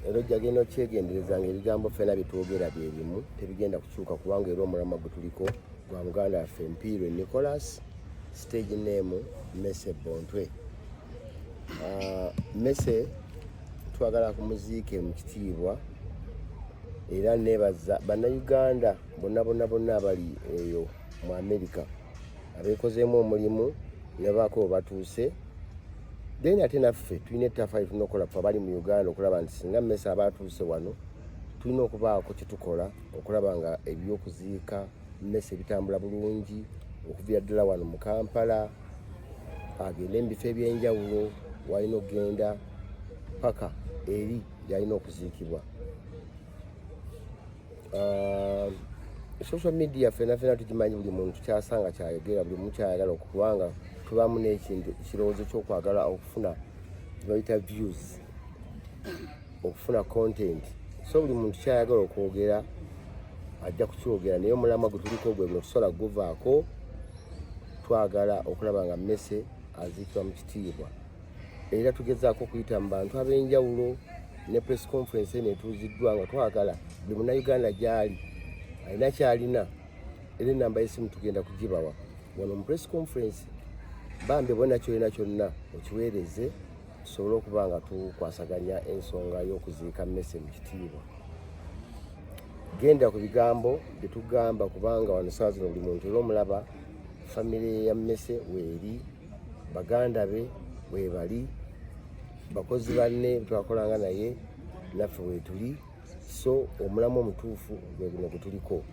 Era ojja genda okyegendereza nga ebigambo ffena bye twogera bye bimu, tebigenda kukyuka, kubanga era omulamwa gwe tuliko gwa muganda waffe Mpiirwe Nicholas, stage name Mese Bontwe. Mese twagala kumuziike mu kitiibwa, era nebaza Bannayuganda bonna bonna bonna abali eyo mu Amerika abeekozeemu omulimu ne baako we batuuse. Then ate naffe tulina ettaffaali tulina okukola ffe abali mu Uganda okulaba nti singa Mmese aba atuuse wano, tulina okubaako kye tukola okulaba nga ebyokuziika Mmese bitambula bulungi okuviira ddala wano mu Kampala agende mu bifo eby'enjawulo walina okugenda paka eri gyalina okuziikibwa. Social media fena fena tugimanyi, buli muntu kyasanga kyayogera, buli muntu kyayagala, okubanga tubamu n'ekintu ekirowoozo ky'okwagala okufuna bayita views, okufuna content. So buli muntu kyayagala okwogera ajja kukyogera, naye omulamwa gwe tuliko gwe guno, tusobola kuguvaako. Twagala okulaba nga Mmese aziikibwa mu kitiibwa, era tugezaako okuyita mu bantu ab'enjawulo ne press conference eno etuuziddwa nga twagala buli Munnayuganda gy'ali alina kyalina, era enamba y'essimu tugenda kugibawa wano mu press conference. Bambi bona kyolina kyonna okiweereze tusobole okuba nga tukwasaganya ensonga y'okuziika Mmese mu kitiibwa. Genda ku bigambo bye tugamba, kubanga wano saa zino buli muntu era omulaba famire ya Mmese weeri, baganda be weebali, bakozi banne twakolanga naye naffe weetuli. So omulamu omutuufu gwe guno gwe tuliko.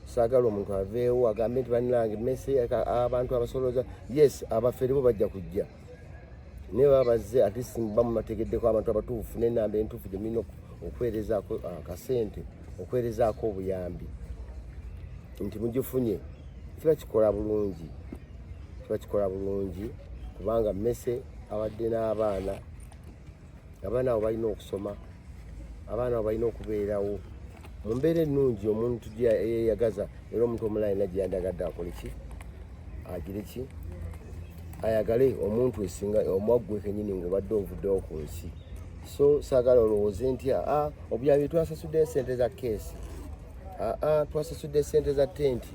Saagala omuntu aveewo agambe nti bannange Mmese abantu abasolooza. Yes, abafere bo bajja kujja, naye baba bazze, at least bamubategeddeko abantu abatuufu n'enamba entuufu gye mulina okuweerezaako akasente, okuweerezaako obuyambi nti mugifunye. Kiba kikola bulungi, kiba kikola bulungi, kubanga Mmese abadde n'abaana. Abaana abo balina okusoma, abaana abo balina okubeerawo mu mbeera ennungi omuntu gyeyeyagaza, era omuntu omulala yenna gye yandagadde akole ki, agire ki, ayagale omuntu esinga omwaggwe kenyini ng'obadde ovuddewo ku nsi. So saagala olowooze nti aa obuyambi twasasudde sente za keesi, aa twasasudde sente za tenti,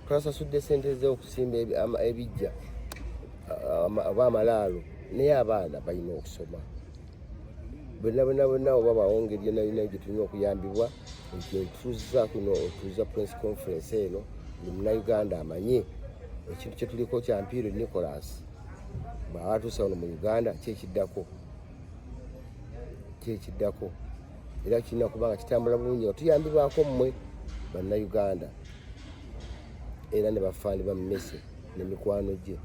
twasasudde sente z'okusimba ebijja oba amalaalo, naye abaana balina okusoma. Bonna bonna bonna oba bawo ngeri yonna yonna gye tulina okuyambibwa. Ekyo ntuuza kuno, otuuza press conference eno buli Munnayuganda amanye ekintu kye tuliko kya Mpiiro Nicholas. Bw'aba atuusa wano mu Uganda, kyekiddako kyekiddako era kirina kuba nga kitambula bulungi nga tuyambibwako mmwe Bannayuganda era ne bafaani ba Mmese ne mikwano gye.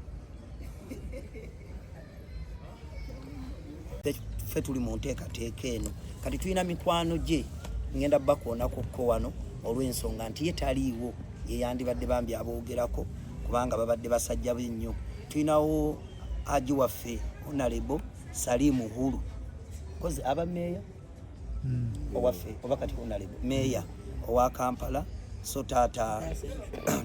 Ffe tuli mu nteekateeka eno kati tulina mikwano gye ngenda bakoonako wano olw'ensonga nti ye taliiwo, ye yandibadde bambi aboogerako kubanga babadde basajja be nnyo. Tulinawo aji waffe Honorable Salimu Hulu kozi aba meeya owaffe oba kati honorable meeya owa Kampala. So taata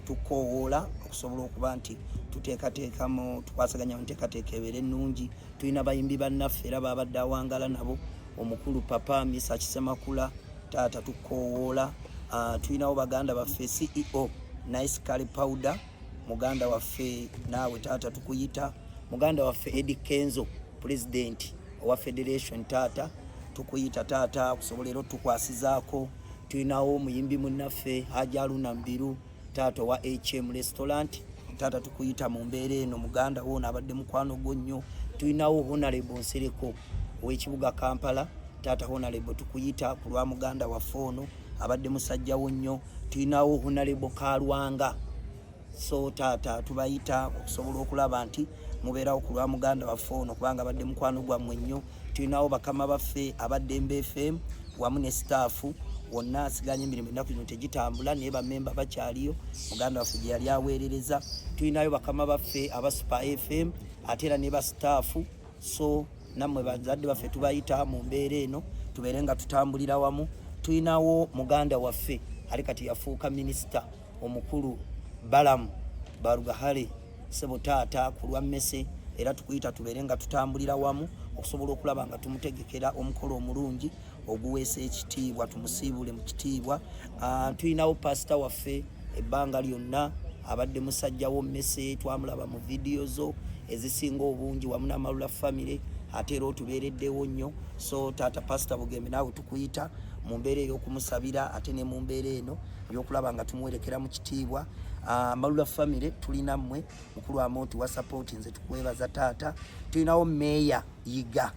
tukoowoola okusobola okuba nti tuteekateekamu, tukwasaganya mu nteekateeka ebeere ennungi. Tulina bayimbi bannaffe era babadde awangala nabo, omukulu Papa Misa Kisemakula, taata tukoowoola. Tulinawo baganda baffe, CEO Nice Curry Powder, muganda waffe naawe taata tukuyita, muganda waffe Eddie Kenzo, president owa federation, taata tukuyita taata okusobola era otukwasizaako. Tulinawo omuyimbi munnaffe Haji Aluna Mbiru, taata owa HM Restaurant, taata tukuyita mu mbeera eno, muganda wo abadde mukwano gwo nnyo. Tulinawo Honorable Nsereko ow'ekibuga Kampala, taata Honorable tukuyita ku lwa muganda waffe ono abadde musajjawo nnyo. Tulinawo Honorable Kalwanga. So taata tubayita okusobola okulaba nti mubeerawo ku lwa muganda waffe ono kubanga abadde mukwano gwammwe nnyo. Tulinawo bakama baffe aba Dembe FM wamu ne staff wonna asiganye emirimu ennaku zino tegitambula, naye bamemba bakyaliyo, muganda waffe gye yali aweerereza. Tulinayo bakama baffe aba Super FM ate era ne ba staff. So nammwe bazadde baffe tubayita mu mbeera eno tubeere nga tutambulira wamu. Tulinawo muganda waffe ali kati yafuuka minisita omukulu Balamu Barugahare, sebo taata ku lwa Mmese Era tukuyita tubeere nga tutambulira wamu okusobola okulaba nga tumutegekera omukolo omulungi oguweesa ekitiibwa, tumusiibule mu kitiibwa. Tulinawo pasita waffe ebbanga lyonna abadde musajja wo Mmese, twamulaba mu vidiyo zo ezisinga obungi wamu n'Amalula family, ate era otubeereddewo nnyo. So taata Pasita Bugembe, naawe tukuyita mu mbeera ey'okumusabira ate ne mu mbeera eno ey'okulaba nga tumuwerekera mu kitiibwa. Amalula family tulina mmwe, mukulu Amooti wa support, nze tukwebaza taata. Tulinawo Meeya Yiga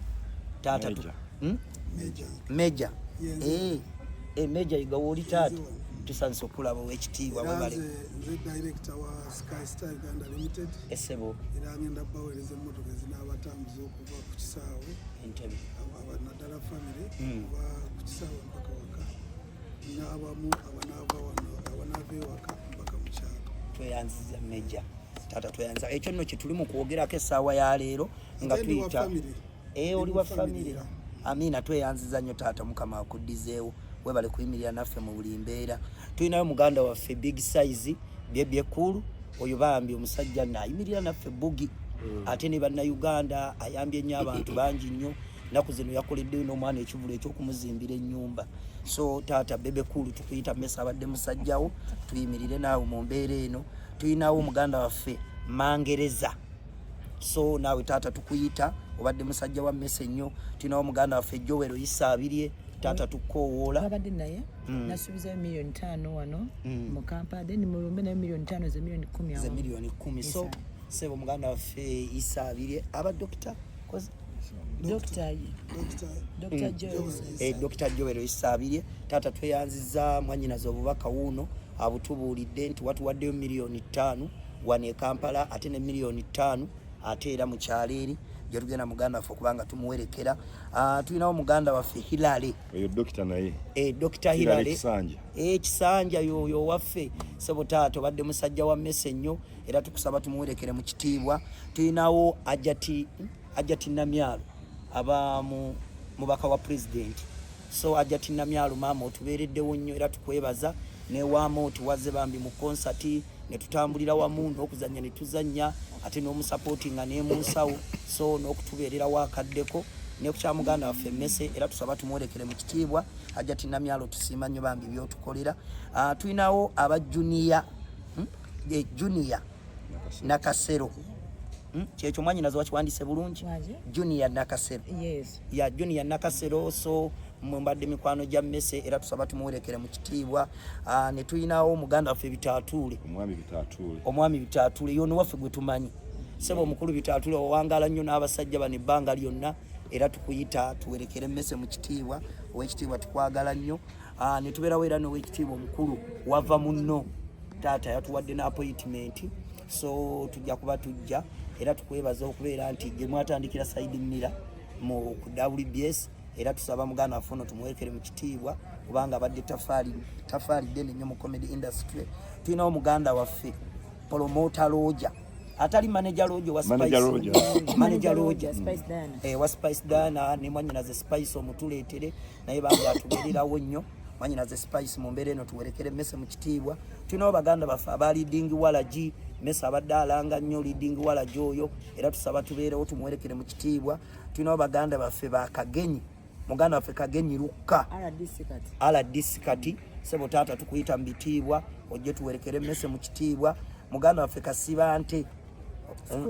taata. Meja, Meja Yiga, wooli taata, tusanyusa okulaba, owekitiibwa, webale. Nze director wa Sky Star Uganda Limited. Esebo. Era ngenda baweereza emmotoka ezinaabatambuza okuva ku kisaawe Entebe. Naddala family, kuva ku kisaawe mpaka waka, n'abamu abanaava wano, abanaava ewaka mpaka mu kyalo. Tweyanziza Meja taata, tweyanziza. Ekyo nno kyetuli mu kwogerako essaawa ya leero nga Nze ndi wa tuyita family. Oli wa Ndi mu family family. era. Amiina, tweyanziza nnyo taata, Mukama akuddizeewo, webale kuyimirira naffe mu buli mbeera. Tulinayo muganda waffe Big Size Bebe Cool, oyo bambi omusajja naayimirira naffe bugi ate ne Bannayuganda, ayambye nnyo abantu bangi nnyo. Ennaku zino yakoleddeyo n'omwana ekivulu ekyokumuzimbira ennyumba. So taata Bebe Cool, tukuyita. Mesa abadde musajjawo, tuyimirire naawe mu mbeera eno. Tulinawo muganda waffe Mangereza, so naawe taata tukuyita, obadde musajja wa mmese nnyo. Tulinawo muganda waffe Joel Isaabirye, taata tukoowoola. Babadde naye nasuubizayo 5 million wano mu Kampala, then mulumbe nayo 5 million, ze 10 million ze awamu. 10 million. So Yes, sir. sebo muganda waffe Isaabirye, aba dokita. Dr. Dr. Joel. Dr. Joel Isaabirye, taata tweyanziza. Mwanyinaze obubaka wuuno abutubuulidde nti watuwaddeyo 5 million wano e Kampala, ate ne 5 million ate era mu kyalo eri gye tugenda muganda waffe okubanga tumuwerekera. Tulinawo muganda waffe Hilale. Oyo dokita naye. Dr. Hilale Hilale. Kisanja. Kisanja yoyo waffe. Sebo taata, obadde musajja wa mmese nnyo, era tukusaba tumuwerekere mu kitiibwa. Tulinawo Ajati Namyalo, aba mu mubaka wa pulezidenti. So Ajati Namyalo, maama otubeereddewo nnyo era tukwebaza. Newaamu otuwaze bambi mu konsati ne tutambulira wamu n'okuzannya ne tuzannya, ate n'omusapootinga n'emunsawo, so n'okutubeererawo akaddeko ne ku kya muganda waffe Emmese, era tusaba tumwerekere mu kitiibwa. Ajati Namyalo, tusiima nnyo bambi byotukolera. Tulinawo aba Junior, Junior Nakasero. Kyekyo mwanyinaze wakiwandiise bulungi? Waje? Junior Nakasero. Yes. Ya Junior Nakasero, so mwe mbadde mikwano gya Mmese, era tusaba tumuwerekere mu kitiibwa. Ne tulinawo muganda waffe Bitaatuule. Omwami Bitaatuule. Omwami Bitaatuule yono waffe gwe tumanyi. Sebo omukulu Bitaatuule, owangaala nnyo n'abasajja bano ebbanga lyonna, era tukuyita tuwerekere Mmese mu kitiibwa. Owekitiibwa, tukwagala nnyo. Ne tubeerawo era n'owekitiibwa omukulu wava munno taata yatuwadde n'appointment, so tujja kuba tujja. Era tukwebaza okubeera nti gye mwatandikira side mira mu ku WBS, era tusaba muganda waffe ono tumuwerekere mu kitiibwa kubanga abadde tafaali tafaali ddene nnyo mu comedy industry. Tulinawo muganda waffe Promota Roger, atali Manager Roger wa Manager Spice. Roger. Manager Roger. Spice Diana. Wa Spice Diana ne mwanyinaze Spice, omutuleetere naye bambi atubeererawo nnyo. Mwanyinaze Spice, mu mbeera eno tuwerekere Mmese mu kitiibwa. Tulinawo baganda baffe aba Leading Walagi. Mmese abadde alanga nnyo Leading Walagi oyo, era tusaba tubeerewo tumuwerekere mu kitiibwa. Tulinawo baganda baffe bakagenyi, muganda waffe Kagenyi Lukka. RDC kati. RDC kati. Sebo taata, tukuyita mu bitiibwa ojje tuwerekere Emmese mu kitiibwa. Muganda waffe Kasibante.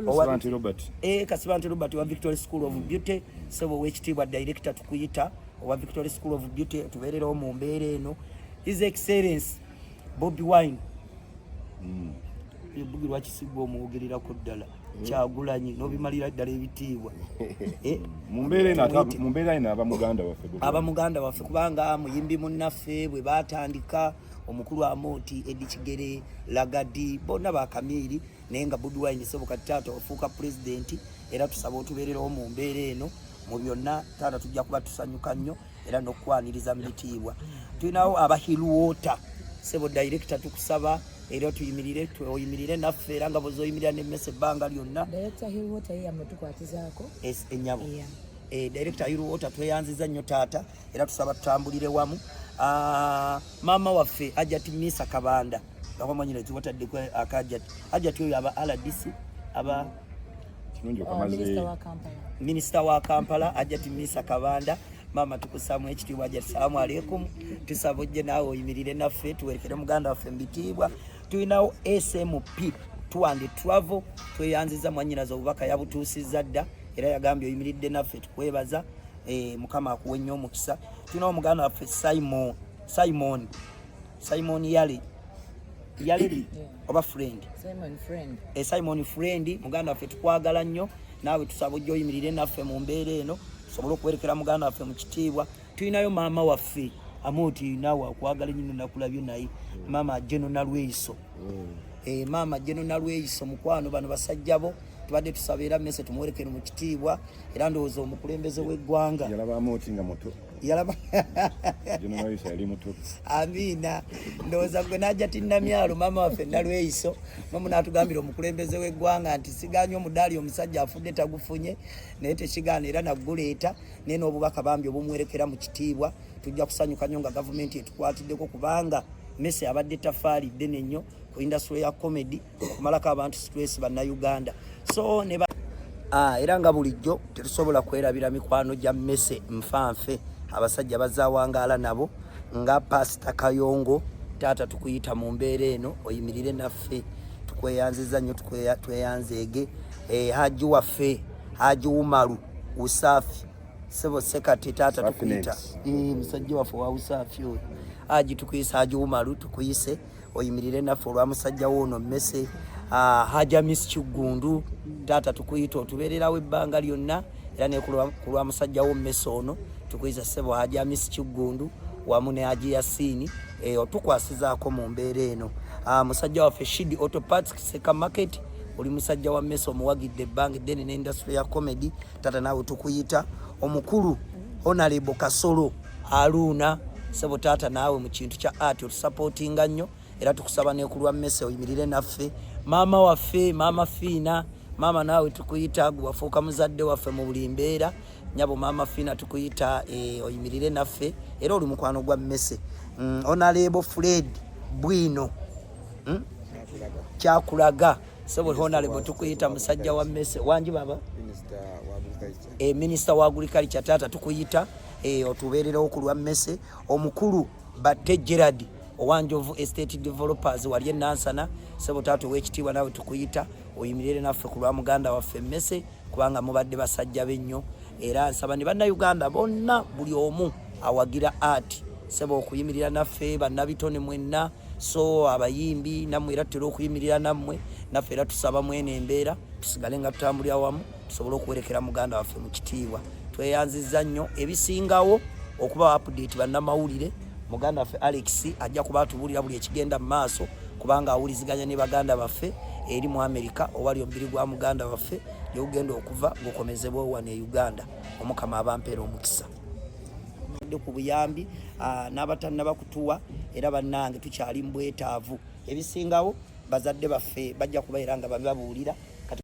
Kasibante Robert. Kasibante Robert wa Victory School of Beauty. Sebo owekitiibwa director, tukuyita owa Victory School of Beauty, tubeererewo mu mbeera eno. His Excellence Bobi Wine, ebugi lwaki sigwa omwogererako ddala Kyagulanyi n'obimalira ddala ebitiibwa? Mu mbeera eno mu mbeera eno aba muganda waffe Bobi Aba Wine. Muganda waffe, kubanga muyimbi munnaffe bwe batandika, omukulu Amooti, Edi Kigere, Lagadi, bonna bakamiiri, naye nga Bobi Wine, sebo kati taata ofuuka pulezidenti, era tusaba otubeererewo mu mbeera eno mu byonna. Taata, tujja kuba tusanyuka nnyo era n'okukwaniriza mu bitiibwa. Tulinawo aba Hill Water. Sebo director, tukusaba era tuyimirire, oyimirire naffe era nga bwezoyimirira nemmesa ebbanga lyonna. Director Hill Water ye yamutukwatizaako. Ennyabo. Yeah. Director Hill Water, tweyanziza nnyo taata, era tusaba tutambulire wamu. Maama waffe Ajati Misa Kabanda, ngakwamanyira tiwataddeko akajati. Ajati oyo aba RDC aba Kirungi Oh, okamaze Minisita wa Kampala. Minisita wa Kampala Hajati Misa Kabanda, maama tukusaamu ekitiibwa. Hajati, salaamu aleikum, tusaba ojje naawe oyimirire naffe tuwerekere muganda waffe mu bitiibwa. Tulinawo SMP Tour and Travel, tweyanziza mwannyinaze, obubaka yabutuusizza dda era yagambye oyimiridde naffe, tukwebaza. Mukama akuwe nnyo omukisa. Tulinawo muganda waffe Simon, Simon, Simon Yale Yale oba friend? Simon Friend. Simon Friend, muganda waffe tukwagala nnyo, naawe tusaba ojja oyimirire naffe mu mbeera eno tusobole okuwerekera muganda waffe mu kitiibwa. Tulinayo maama waffe Amooti, naawe akwagala nnyo, nakulabye naye maama Jeno Nalweyiso. Maama Jeno Nalweyiso mukwano, bano basajja bo tubadde tusaba era Mese tumuwerekere mu kitiibwa, era ndowooza omukulembeze w'eggwanga Yalaba Amooti nga muto. Yalaba. General yali muto. Amiina, ndowooza gwe najja tinnamyalo maama waffe Nalweyiso nomu n'atugambira omukulembeze w'eggwanga nti siganye omudaali omusajja afudde tagufunye, naye tekigaana era naguleeta, naye n'obubaka bambi obumuwerekera mu kitiibwa. Tujja kusanyuka nnyo nga gavumenti etukwatiddeko, kubanga Mese abadde tafaali ddene nnyo ku industry ya comedy okumalako abantu stress bannayuganda. So ne era nga bulijjo tetusobola kwerabira mikwano gya Mese nfanfe, abasajja bazawangaala nabo nga Pasita Kayongo. Taata, tukuyita mu mbeera eno oyimirire naffe, tukweyanziza nnyo, tweyanzeege. Haji waffe Haji Umaru Usafi, sebo Sekati, taata tukuyita. Musajja waffe wa Usafi oyo Haji tukuyise, Haji Umaru tukuyise oyimirire naffe olwa musajja woono Mmese. Haja Miss Kiggundu, taata tukuyita otubeererawo ebbanga lyonna, era ne ku lwa musajja wo Mmese ono tukuyisa ssebo Haja Miss Kiggundu wamu ne Haji Yasiini, otukwasizaako mu mbeera eno. Musajja waffe Shidi Auto Parts Seka Market, oli musajja wa Mmese omuwagidde ebbanga eddene ne industry ya comedy, taata naawe tukuyita. Omukulu Honorable Kasolo Aluuna, sebo taata naawe mu kintu kya art otusupportinga nnyo, era tukusaba nekulwa Mmese oyimirire naffe. Maama waffe maama Fiina, maama naawe tukuyita, gwe wafuuka muzadde waffe mu buli mbeera. Nyabo maama Fiina tukuyita, oyimirire naffe, era oli mukwano gwa Mmese. Honorable Fred Bwino, Kyakulaga, sebo honorable tukuyita, musajja wa Mmese. Wangi baba? Minisita wa agriculture, taata tukuyita, otubeererewo ku lwa Mmese. Omukulu Batte Gerard owanjovu Estate Developers wali enansana, sebo taata owekitiibwa naawe tukuyita oyimirire naffe ku lwa muganda waffe Mmese, kubanga mubadde basajja bennyo. Era nsaba ne bannayuganda bonna, buli omu awagira art, sebo okuyimirira naffe, bannabitone mwenna, so abayimbi nammwe era tutera okuyimirira nammwe naffe, era tusaba mwene embeera tusigale nga tutambulira wamu tusobole okuwerekera muganda waffe mu kitiibwa. Tweyanziza nnyo. Ebisingawo okuba update bannamawulire, muganda waffe Alex ajja kuba atubuulira buli ekigenda mu maaso, kubanga awuliziganya ne baganda baffe eri mu Amerika owali omubiri gwa muganda waffe gyegugenda okuva gukomezebwa wano e Uganda. Omukama abampeera omukisa ku buyambi n'abatannaba kutuwa, era bannange tukyali mu bwetaavu. Ebisingawo bazadde baffe bajja kubeera nga babibabuulira.